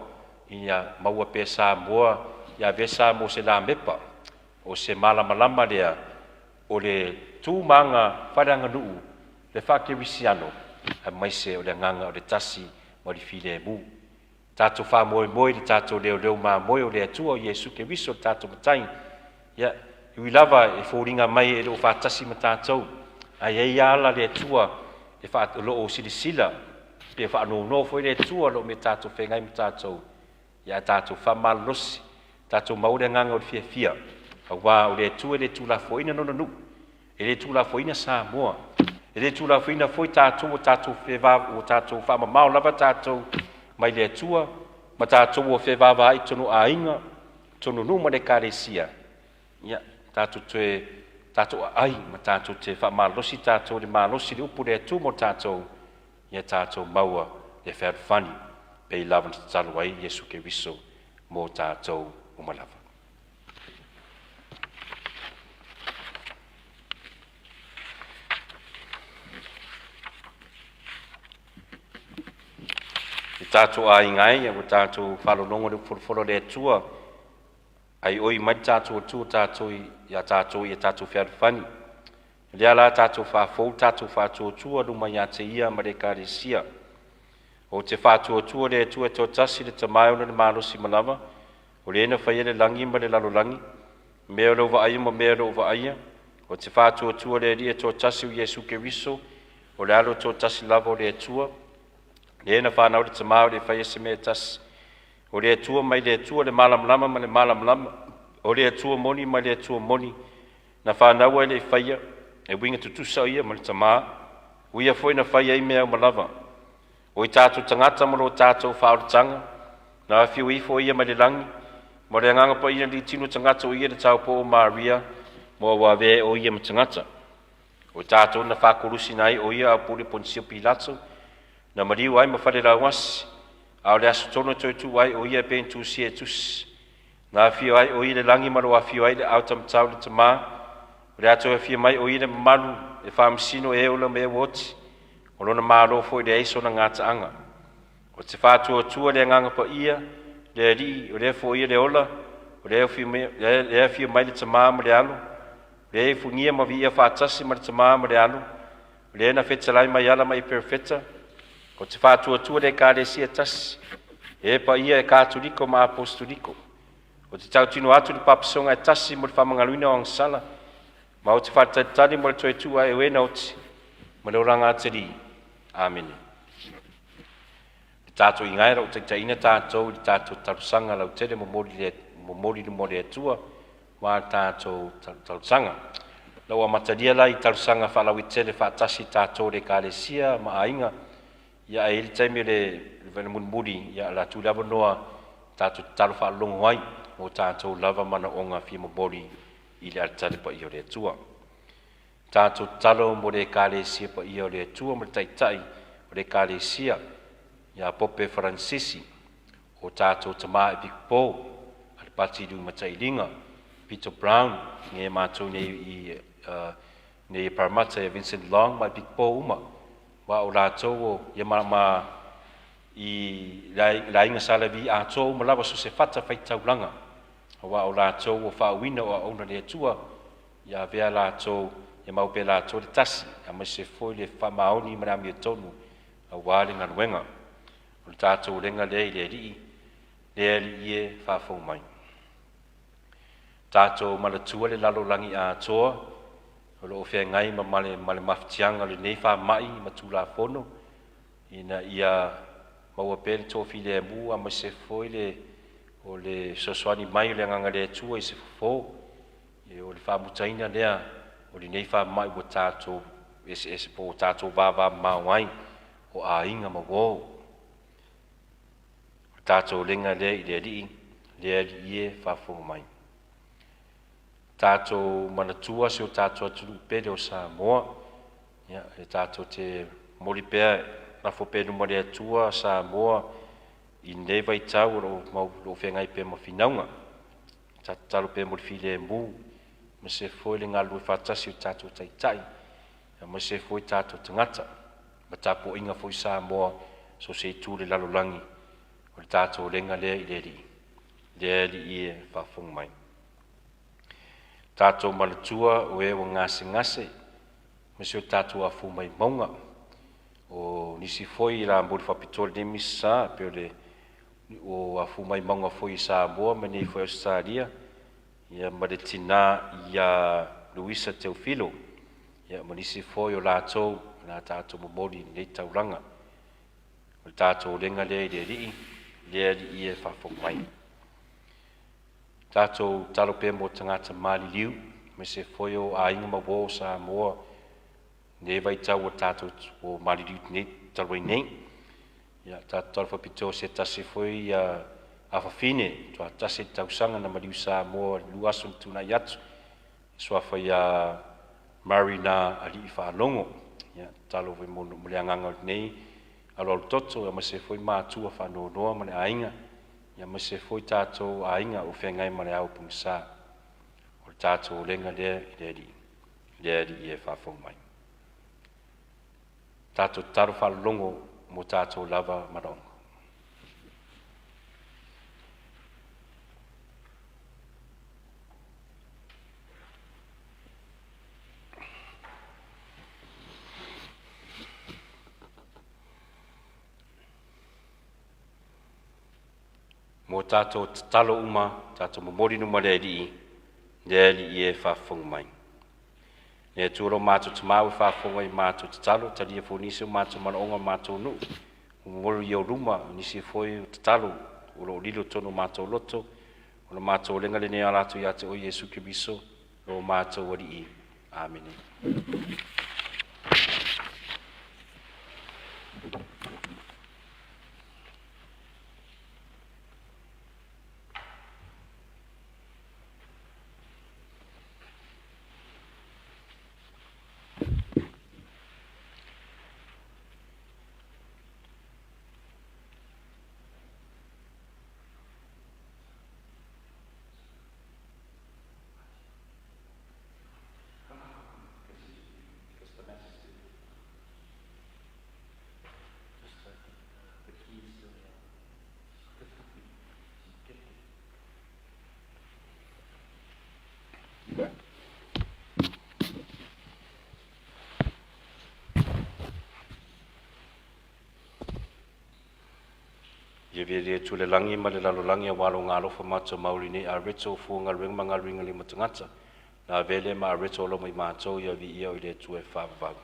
ia maua pea Samoa, ia avea Samoa o se lamepa, o se malamalama lea o le tu ma aga faaleaganuu, le faakerisiano, aemaise o le agaga o le tasi ma le filemu. Tatou faamoemoe i le tatou leoleo mamoe o le Atua o Iesu Keriso le tatou Matai. Ia, e ui lava e foliga mai e le o faatasi ma tatou, ae i ai lava ala le Atua e faa, o lo o silasila pe faanoanoa foi le Atua o lo o mea tatou feagai ma tatou, ia ae tatou faamalolosi, tatou maua le agaga o le fiafia, aua o le Atua e le tuulafoaiina Lona nuu, e le tuulafoaiina Samoa, e le tuulafoaiina foi tatou ua tatou feva, ua tatou faamamao lava tatou mai le Atua, ma tatou ua fevavaai i totonu o aiga, totonu o nuu ma le Ekalesia, ia, tatou toe tatou aai ma tatou te faamalolosi tatou i le malosi i le upu o le Atua mo tatou, ia tatou maua le fealofani pei lava na tatalo ai Iesu Keriso mo tatou uma lava. I tatou aiga ai, ua tatou faalologo i le upu folafolafolale a le Atua, ai oi mai le tatou Atua tatou ia tatou ia tatou fealofani. O lea la tatou faafou tatou faatuatua luma ia te ia ma le Ekalesia. Ou te faatuatua le Atua e toatasi le Tama e ona le malosi ma lava, o le na faia le lagi ma le lalolagi, mea o lo o vaaia ma mea o lo o vaaia. Ou te faatuatua le Alii e toatasi o Iesu Keriso, o le alo e toatasi lava o le Atua, le na fanau le Tama o le faia se mea e tasi. O le Atua mai le Atua, le malamalama ma le malamalama, o le Atua moni ma le Atua moni, na fanau ai le faia, e uiga tutusa o ia ma le Tama, o ia foi na faia ai mea uma lava. O i tatou tagata ma lo tatou faaolataga, na afio ifo ia mai le lagi, ma le agaga paia li tino tagata o ia le taupō o Maria, mo ua avea o ia ma tagata. O i tatou na faakolusi ai o ia au pule Ponisio Pilato, na maliu ai ma fale lauasi, a o le aso tonu e toe tu ai o ia e pe tusia e tusi. Na afio ai o ia le lagi ma lo afio ai le au tamatau le Tama, o le ato e afio mai o ia le mamalu e faamasino e ola ma e oti, o lona malo foi le aiso na gataaga. O te faatuatua le agaga paia, le Alii, o lea foia le ola, o lea afio mai le Tama ma le Alo, o lea e fugia ma viia faatasi ma le Tama ma le Alo, o lea na fetalai mai ala mai perofeta. O te faatuatua le Ekalesia tasi, e paia e Katoliko ma Apostoliko. O te tautino atu le papasoga e tasi mo le faamagaloina o agasala, ma o te faatalitali mo le toe tuu ae o e na oti, ma le olaga atili. Amene. Le tatou ingae lau taitaiina tatou i le tatou talosaga lautele momoli luma o le Atua ma le tatou talosaga. Lau amatalia la i talosaga faalauaitele faatasi tatou le Ekalesia ma aiga, ia ae i ai le taimi o le mulimuli, ia o le atu le avanoa tatou tatalo faalologo ai mo tatou lava manaoga fia momoli i le alitale paia o le Atua. Tatou tatalo mo le Ekalesia paia o le Atua ma le Taitai o le Ekalesia ia Pope Faransisi, o tatou tama epikopo Alipati Lumatailiga, Peter Brown, nge matou nei i nei Parramatta ia Vincent Long ma epikopo uma, wa o latou o ia ma i le aiga sa Levi atoa uma lava so se fata faitaulaga, aua o latou o faauuina o auauna a le Atua, ia avea latou, ia mau pea latou le tasi, aemaise foi le faamaoni ma le amiotonu aua le galuega. O le tatou ulega lea i le Alii, le Alii e faafou mai. Tatou manatua le lalolagi atoa o lo o feagai ma le mafatiaga o lenei faamai ma tulafono, ina ia maua pea le toafilemu aemaise foi le o le fesoasoani mai o le agaga o le Atua i se fofo o le faamutaina lea o lenei faamai ua tatou eseese po ua tatou vavamamao ai o aiga ma uo. O tatou ulega lea i le Alii, le Alii e faafofoga mai. Tatou manatua si o tatou atunuu pele o Samoa. Ia, e tatou te momoli pea, lafo pea i luma o le Atua Samoa i lenei vaitau o lo o feagai pea ma finauga. Tatou tatalo pea mo le filemu, aemaise foi le galulue faatasi o tatou taitai, aemaise foi tatou tagata, ma tapuaiga foi Samoa so o se itu o le lalolagi. O le tatou lega lea i le Alii, le Alii e faafofoga mai. Tatou manatua o e ua gasegase, aemaise o tatou afua mai mauga, o nisi foi la mo le faapitoa lenei misa, pe o le o afua mai mauga foi i Samoa ma nei foi Ausetalia, ia ma le tina ia Luisa Teofilo, ia ma nisi foi o latou na tatou momoli i lenei taulaga. O le tatou lega lea i le Alii, le Alii e faafofoga mai. Tatou tatalo pea mo tagata maliliu, aemaise foi o aiga ma uo o Samoa lenei vaitau ua tatou ua maliliu nei talu ai nei. Ia, tatou tatalo faapitoa se tasi foi afafine faatoa tasi le tausaga na maliu Samoa i le 2 aso na tuanai atu, suafa ia Marina Alii Faalogo. Ia, tatalo foi mo le agaga o lenei alualu toto, aemaise foi matua faanoanoa ma le aiga, aemaise foi tatou aiga o feagai ma le ao pogisa. O le tatou lega lea i le Alii, le Alii e faafofoga mai. Tatou tatalo faalologo mo tatou lava manaoga. Mo tatou tatalo uma, tatou momoli luma le Alii, le Alii e faafofoga mai. Le Atua lo matou tamau e faafofoga i matou tatalo, talia foi nisi o matou manaoga o matou nuu, momoli i ou luma, nisi foi o tatalo o lo o lilo tonu o matou loto, o le matou lega lenei a latou ia te oe Iesu Keriso, lo matou Alii. Amene. Ia viia le Atua i le lagi ma le lalolagi aua lona alofa matamau i lenei areto o fua galuega ma galuega lima tagata. Na avea lea ma areto o loma i matou, ia viia o le Atua e faavavau.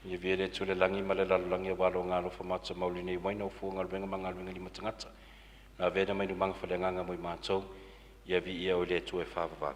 Ia viia le Atua i le lagi ma le lalolagi aua lona alofa matamau i lenei uaina o fua galuega ma galuega lima tagata. Na avea lea ma inumaga faleagaga mo i matou, ia viia o le Atua e faavavau.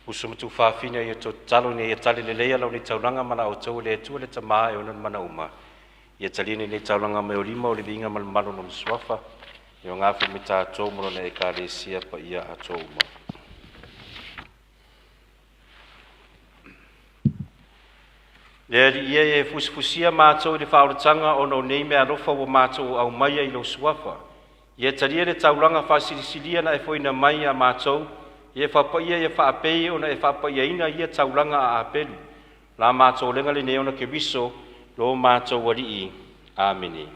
Uso ma tuafafine ia tatalo ina ia tali lelei lau nei taulaga ma la outou e le Atua le Tama e ona le mana uma. Ia talia lenei taulaga mai o lima o le viiga ma le mamalu o Lona Suafa. Ia aoga foi mo i tatou ma lona Ekalesia paia atoa uma. Le Alii e, e fusifusia matou i le faaolataga ona o nei meaalofa ua matou aumaia i lou suafa. Ia talia le taulaga faasilisili na e foina mai ia matou, ia e faapaia ia faapei ona e faapaiaina ia taulaga a Apelu. La matou lega lenei ona Keriso, lo matou Alii. Amene.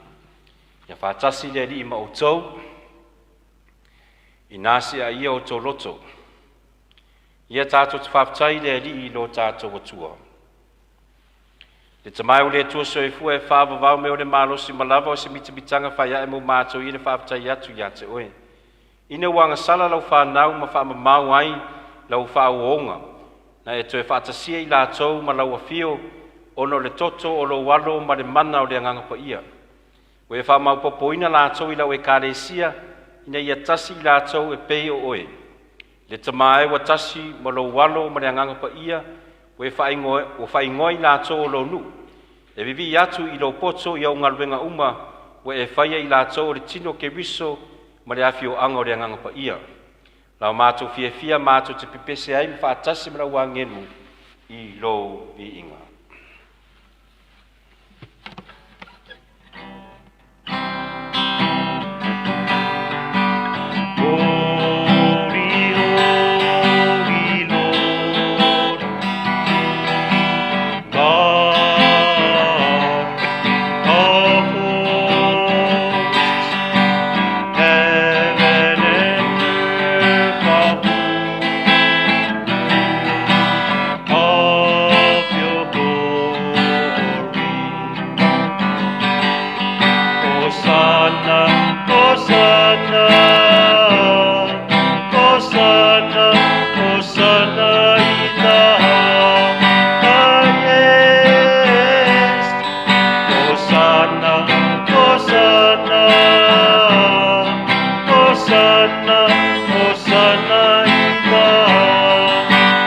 Ia faatasi le Alii ma outou, ina se a ia o outou loto. Ia tatou te faafetai i le Alii i lo tatou Atua. Le tamae o le Atua Soifua e faavavau me o le malosi ma lava o se mitamitaga faiae mo matou ia le faafetai atu ia te oe. Ina ua agasala lau fanau ma faamamao ai lau faauoga, na e toe faatasia i latou ma lau afio, ona o le toto o lou alo ma le mana o le Agaga Paia. Ua e faamaopoopoina latou i lau Ekalesia, ina ia tasi i latou e pei o oe. Le Tama e ua tasi ma lou alo ma le Agaga Paia, ua e faaigoa i latou o lou nuu. E vivii atu i lou poto i au galuega uma, ua e faia i latou o le tino o Keriso ma le afioaga o le Agaga Paia. Lau matou fiafia matou te pepese ai ma faatasi ma lau agelu i lou viiga. Holy, holy Lord, God of hosts, heaven and earth are full of your glory. Hosanna, Hosanna, Hosanna, Hosanna in the highest. Hosanna, Hosanna, Hosanna, Hosanna in the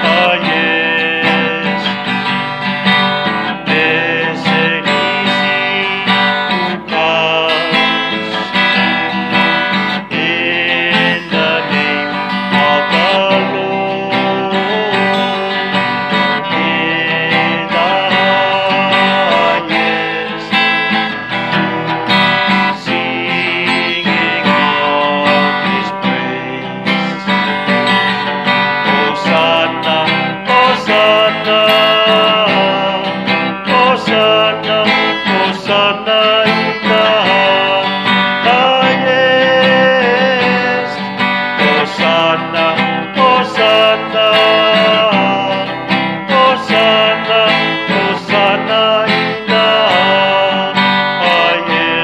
highest. Blessed is he who comes in the name of the Lord, in the highest, singing of his praise. Hosanna, Hosanna, Hosanna, Hosanna in the highest. Hosanna, Hosanna, Hosanna, Hosanna in the highest.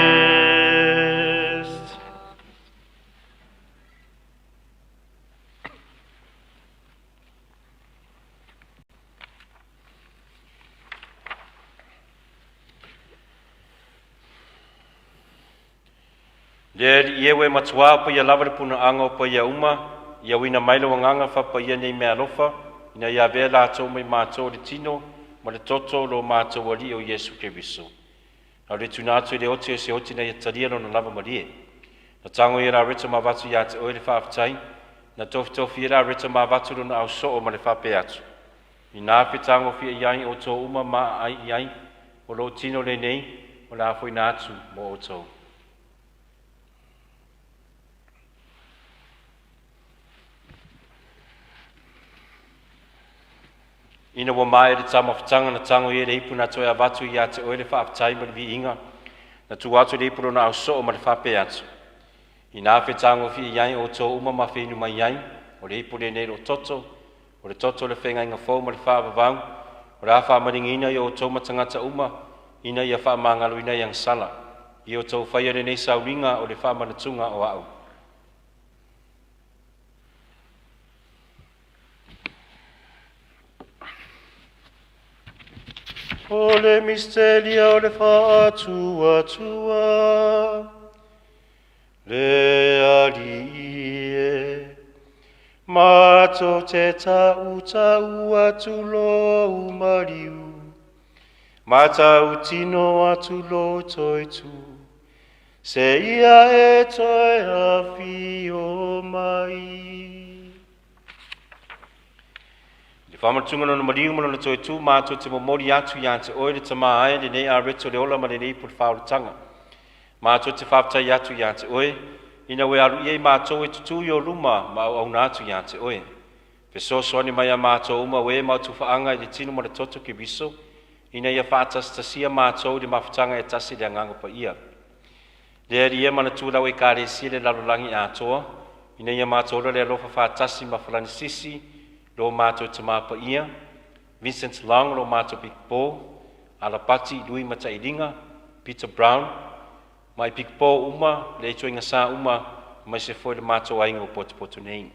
Le Alii e ua e matuā paia lava le punaaga o paia uma, ia uina mai lau Agaga faapaia nei meaalofa, ina ia avea latou mai matou o le tino ma le toto o lo matou Alii o Iesu Keriso. Na o le tuuina atu i le oti o se oti ina ia talia lona lava malie. Na tago ia Lareto ma avatu ia te oe le faafetai, na tofitofi e Lareto ma avatu lona ausoo ma le faapea atu. Ina fetagofia i ai outou uma ma aai i ai, o lou tino lenei, o le a foina atu mo outou. Ina ua maea le taumafataga na tago i ai le ipu na toe avatu ia te oe le faafetai ma le viiga, na tuu atu le ipu lona ausoo ma le faapea atu. Ina fetagofia i ai outou uma ma feinu mai ai, o le ipu lenei lou toto, o le toto o le feagaiga fou ma le faavavau, o le a faamaligiina i outou ma tagata uma, ina ia faamagaloina i agasala. Ia outou faia lenei sauliga o le faamanatuga o au. O le misteria o le faatuatua, le Alii e, matou te tautau atu lou maliu, ma tautino atu lou toetu. Seia e toe afio mai. I le faamanatuga o Lona maliu ma Lona toe tu, matou te momoli atu ia te Oe le Tamā e lenei areto o le ola ma lenei ipu o le faaolataga. Matou te faafetai atu ia te Oe, ina ua e aluia i matou e tutū i Ou luma ma auauna atu ia te Oe. Fesoasoani mai ia matou uma o e matou te faaaga i le tino ma le toto Keriso, ina ia faatasitasia matou i le mafutaga e tasi i le Agaga Paia. Le Alii e manatua lau Ekalesia i le lalolagi atoa, ina ia matou ola i le alofa faatasi ma Falanisisi, lo matou Tamā Paia, Vincent Long, lo matou Pikopo, Alapati Lui Matailiga, Peter Brown, ma i pikopo uma, le ituaiga sa uma, aemaise foi le matou aiga o potopoto nei.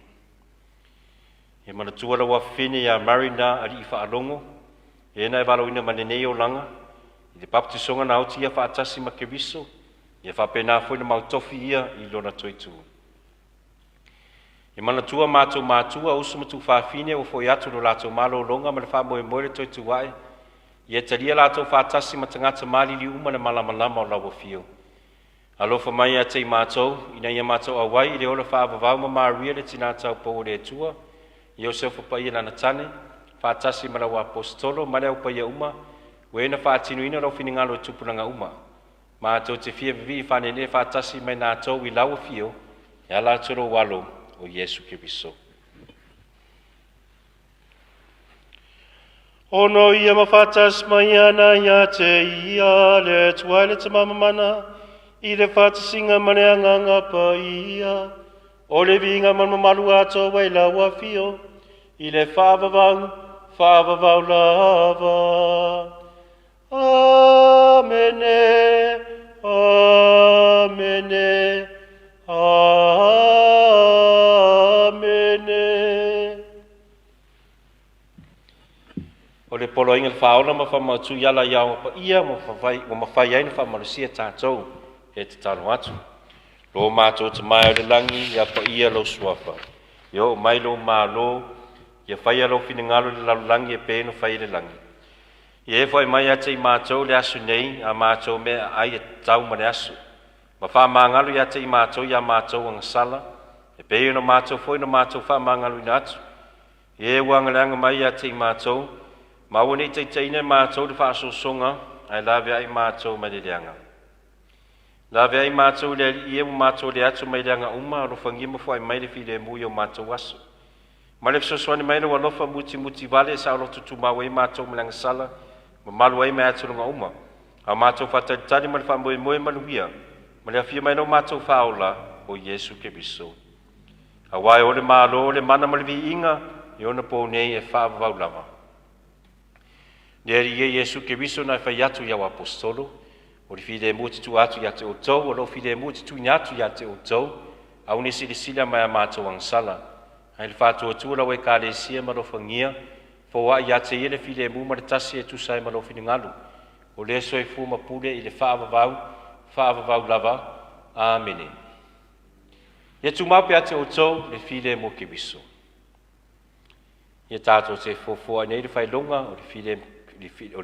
Ia manatua lau afafine ia Marina Alii Faalogo, e na e valaauina mai lenei olaga, i le papatisoga na oti ia faatasi ma Keriso, ia faapena foi na mautofi ia i lona toe tu. Ia manatua matou matua, uso ma tuufafine ua foi atu lo latou malologa ma le faamoemoe le toe tuae, ia talia latou faatasi ma tagata maliliu uma le malamalama o lau afio. Alofa mai ia te i matou, ina ia matou auai i le ola faavavau ma Maria le tina taupou o le Atua, Iosefa paia lana tane, faatasi ma lau aposetolo ma le au paia uma, ua e na faatinoina lau finagalo i tupulaga uma. Matou te fia vivii faaneenee faatasi ma i latou i lau afio, e ala atu i lou Alo o Iesu Keriso. Ona o ia ma faatasi mai ana ia te ia le Atua le Tama Mamana i le faatasiga ma le Agaga Paia, o le viiga ma le mamalu atoa i lau afio i le faavavau, faavavau lava. Amene, Amene, Amene. O le poloaiga o le Faaola ma faamautu i ala i ao paia ua mafai ai ona faamalosia tatou e tatalo atu. Lo matou Tamā i le lagi, ia paia lou suafa. Ia oo mai lou Malo, ia faia lou finagalo i le lalolagi e pei ona fai i le lagi. Ia e foai mai ia te i matou le aso nei, a matou mea ai e tatau ma le aso. Ma faamagalo ia te i matou ia matou agasala, e pei ona matou foi na matou faamagaloina atu. Ia e ua agaleaga mai ia te i matou, ma aua ne i taitaiina e matou le faasosoga, ae laveai matou mai le leaga. Laveai matou i le Alii e ua matou le atu mai leaga uma, alofagia ma foai mai le filemu i o matou aso. Ma le fesoasoani mai lau alofa mutimuti vale e saoloto tumau ai matou ma le agasala, mamalu ai mai atugaluga uma. A matou faatalitali ma le faamoemoe manuia, ma le afio mai lau matou Faaola o Iesu Keriso. Auā e o le Malo, le mana ma le viiga, i ona pou nei e faavavau lava. Le Alii e Iesu Keriso na e fai atu i au aposetolo, o le filemu e te tuu atu ia te outou, o lou filemu e te tuuina atu ia te outou, aua ne i silasila mai a matou agasala, ae le faatuatua lau Ekalesia ma alofagia, foai ia te ia le filemu ma le tasi e tusa ai ma lou finagalo, o le soifua ma pule i le faavavau, faavavau lava. Amene. Ia tumau pea te outou le filemu o Keriso. Ia tatou te foafoa nei le faailoga o le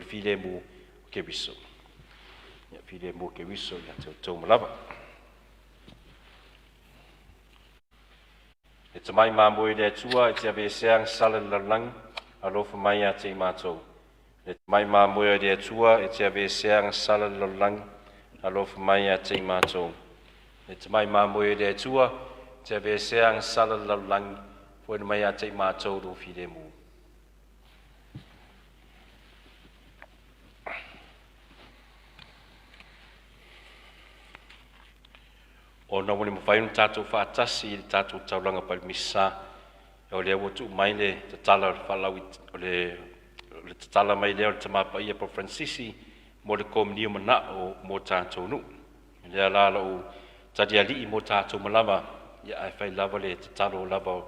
filemu o Keriso. Ia filemu o Keriso ia te outou ma lava. E tamai mamoe i le Atua e te aveesea agasala i le lalolagi, alofa mai ia te i matou. Le tamai mamoe o le Atua e te aveesea agasala i le lalolagi, alofa mai ia te i matou. Le tamai mamoe o le Atua e te aveesea agasala i le lalolagi, foaina mai ia te i matou lou filemu. Ona ua le mafai ona tatou faatasi i le tatou taulaga palemisa, o lea ua tuu mai le tatala o le faalau o le tatala mai lea o le Tamā Paia Pope Fransisi mo le komunio manao mo tatou nuu. O lea la lou talialii mo tatou malama, ia ae fai lava le tatalo lava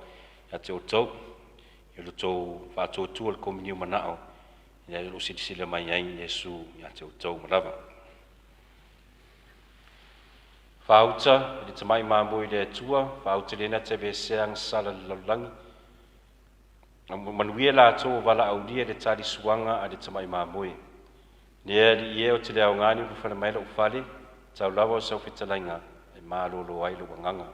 ia te outou, i lo outou faatuatua o le komunio manao, ia o lo o silasila mai ai Iesu ia te outou malama. Faauta i le tamai mamoe i le Atua, faauta lena te aveesea agasala i le lalolagi. Manuia latou o valaaulia le talisuaga a le tamai mamoe. Le Alii e o te le aoga ni ulufale mai lou fale, Tatau lava o sau fetalaiga e malolo ai lou agaga.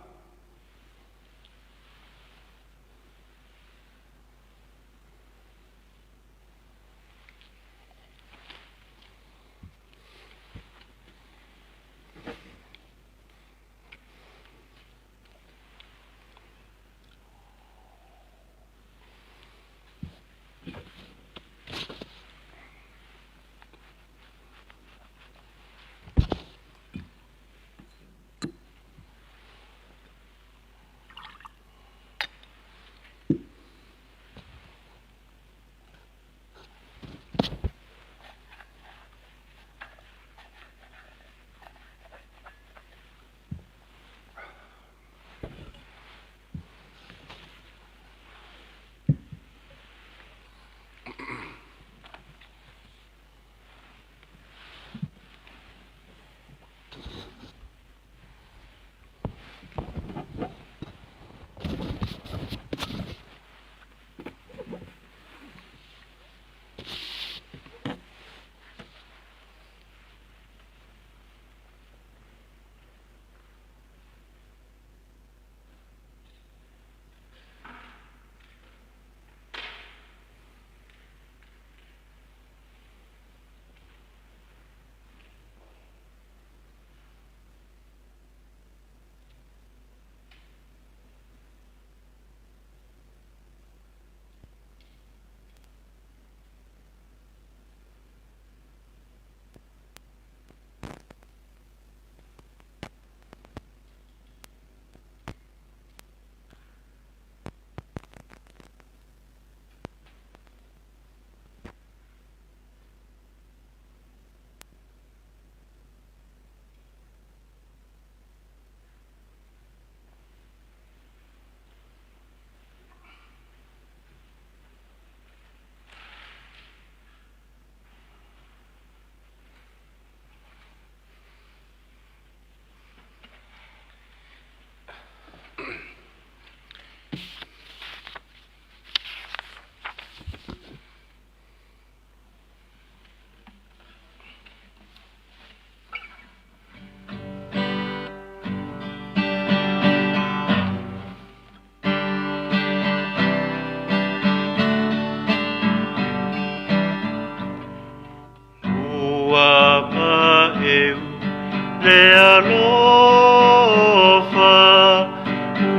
Ua maeu le alofa,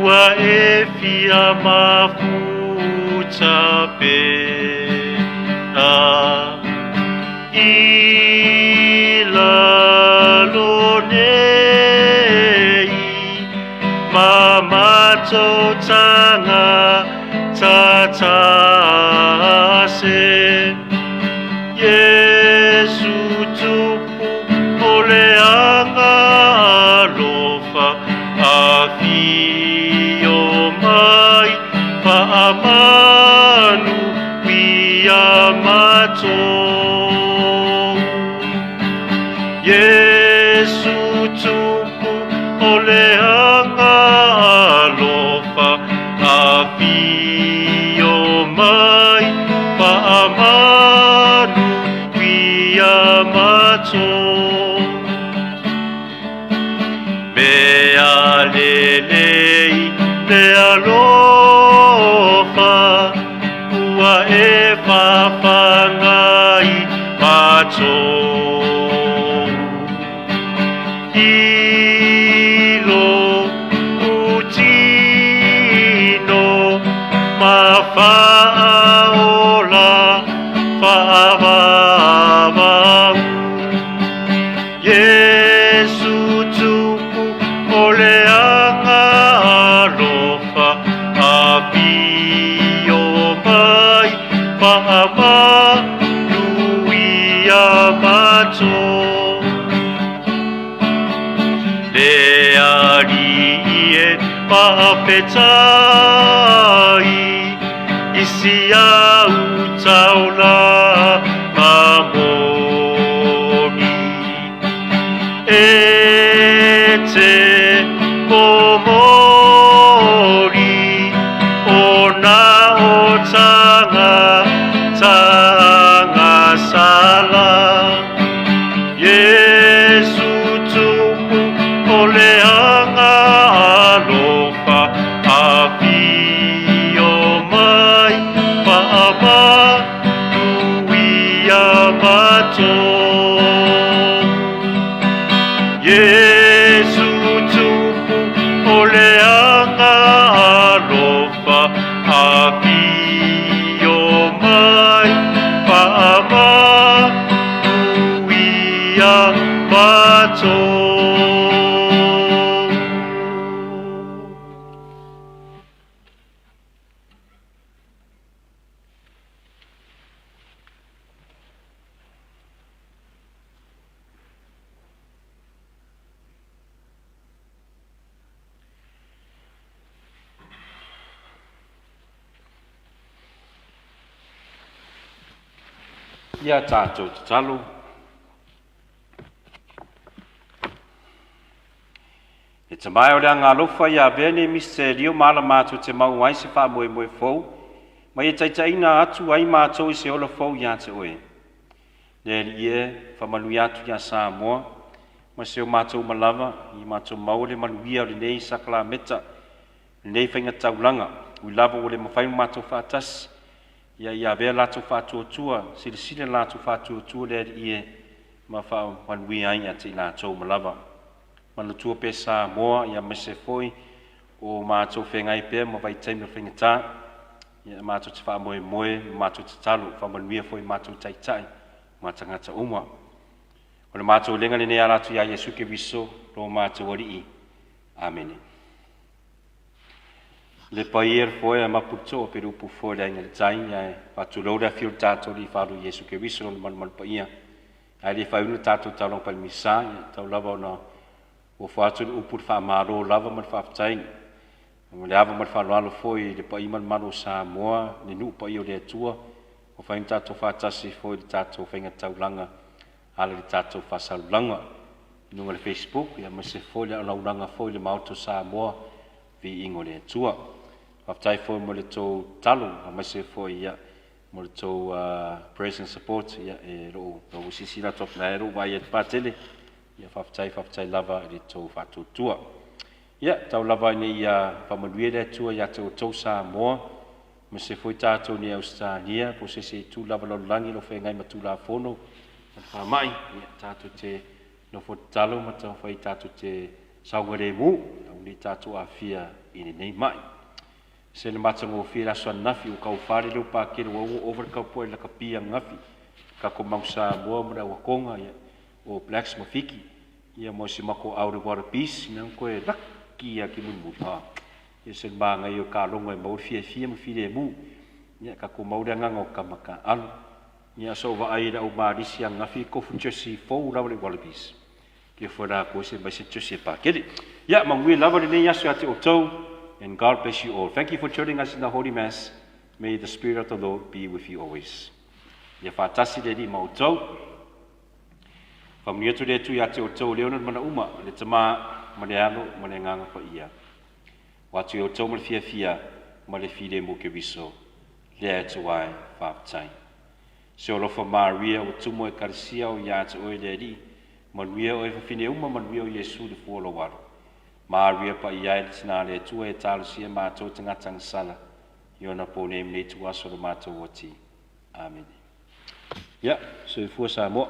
ua e fia mafuta pea. I lalo nei, ma matautaga tatase. Iesu tupu o le aga alofa, afio mai faamanu ia matou. Iesu tupu o le aga alofa, afio mai faamanu ia matou. Mea lelei le alofa, ua e fafagai matou. I lo utino ma faaola faavavau. Iesu tupu o le aga alofa, afio mai faamanu ia matou. Le Alii e faafetai, i si au taulaga moni. E te momoli o na o taga tagasala. Iesu tupu Faamanuia matou. Iesu tupu o le aga alofa afio mai faamanuia matou. Ia tatou tatalo. E tamae o le agalofa ia avea nei misitelio ma ala matou te maua ai se faamoemoe fou, ma ia taitaiina atu ai matou i se ola fou ia te oe. Le Alii e, faamanuia atu iā Samoa ma si o matou uma lava, ia matou maua le manuia o lenei sakalameta, lenei faiga taulaga, ui lava ua le mafai ona matou faatasi, ia ia avea latou faatuatua, silasila latou faatuatua le Alii e, ma faamanuia ai ia te i latou uma lava. Manatua pea Samoa, ia aemaise foi o matou feagai pea ma vaitaimi o faigata, ia matou te faamoemoe ma matou tatalo, faamanuia foi i matou taitai ma tagata uma. O le matou lega lenei ala atu iā Iesu Keriso lo matou Alii. Amene. Le paia le foe a mapu le toa pe le upu foe le aiga i le tai, ae faatulou le afio o le tatou Alii faalo Iesu Keriso lona malumalu paia. Ae le faaiuna le tatou taulaga palimisa, ia tau lava ona ofo atu le upu le faamalo lava ma le faafetai ma le ava ma le faaaloalo foi i le paia ma le mamalu o Samoa, le nuu paia o le Atua, ua fai ona tatou faatasi foi i le tatou faiga taulaga ala i le tatou faasalulaga i luga o le Facebook, ia aemaise foi le alaulaga foi i le Maota o Samoa, viiga o le Atua. Faafetai foi mo le tou tatalo, aemaise foi ia mo le tou prayers and support, ia e lou lau silasila atu na e lou vaai atu patele, ia faafetai, faafetai lava i le tou faatuatua. Ia tau lava ina ia faamanuia le Atua ia te outou Samoa, aemaise foi tatou nei Ausetalia, po o se isi itu lava lalolagi o lo o feagai ma Tulafono ma le faamai, ia tatou te nofo tatalo ma taumafai tatou te saogalemu, aua ne i tatou aafia i lenei mai. Se le matagofie le aso ananafi ua taufa le leo pakele ua ua ova le tapuai lakapi ananafi tatou mau Samoa ma le auakoga ia o Blacks ma Fiki ia mo si matou au le Wallabies ina toe laki ia ki mulimuli ha ia se manaia o kaloga e maua le fiafia ma filemu ia tatou mau le agaga o tama taaalo ia so vaai i le au malisi ananafi kofu jersey fou lava le Wallabies Kia whai rā koe se mai se tusi e pākere. Ia, manuia lava lenei aso ia te outou, and God bless you all. Thank you for joining us in the Holy Mass. May the Spirit of the Lord be with you always. Ia whātasi le Alii ma outou. Whamunia atu le Atua ia te outou le ona le mana uma, le Tama, ma le Alo, ma le Agaga Paia. O atu i outou ma le fiafia, ma le filemu Keriso, lea e atu ai, whāfetai. Se alofa Maria, ua tumu Ekalesia o ia te oe le Alii, Manuia oe fafine uma, manuia o Iesu le fua o lou alo. Maria paia e le Tina a le Atua e talosia matou tagata agasala i ona po nei ma nei ituaso o lo matou oti. Amene. Ia, soifua Samoa.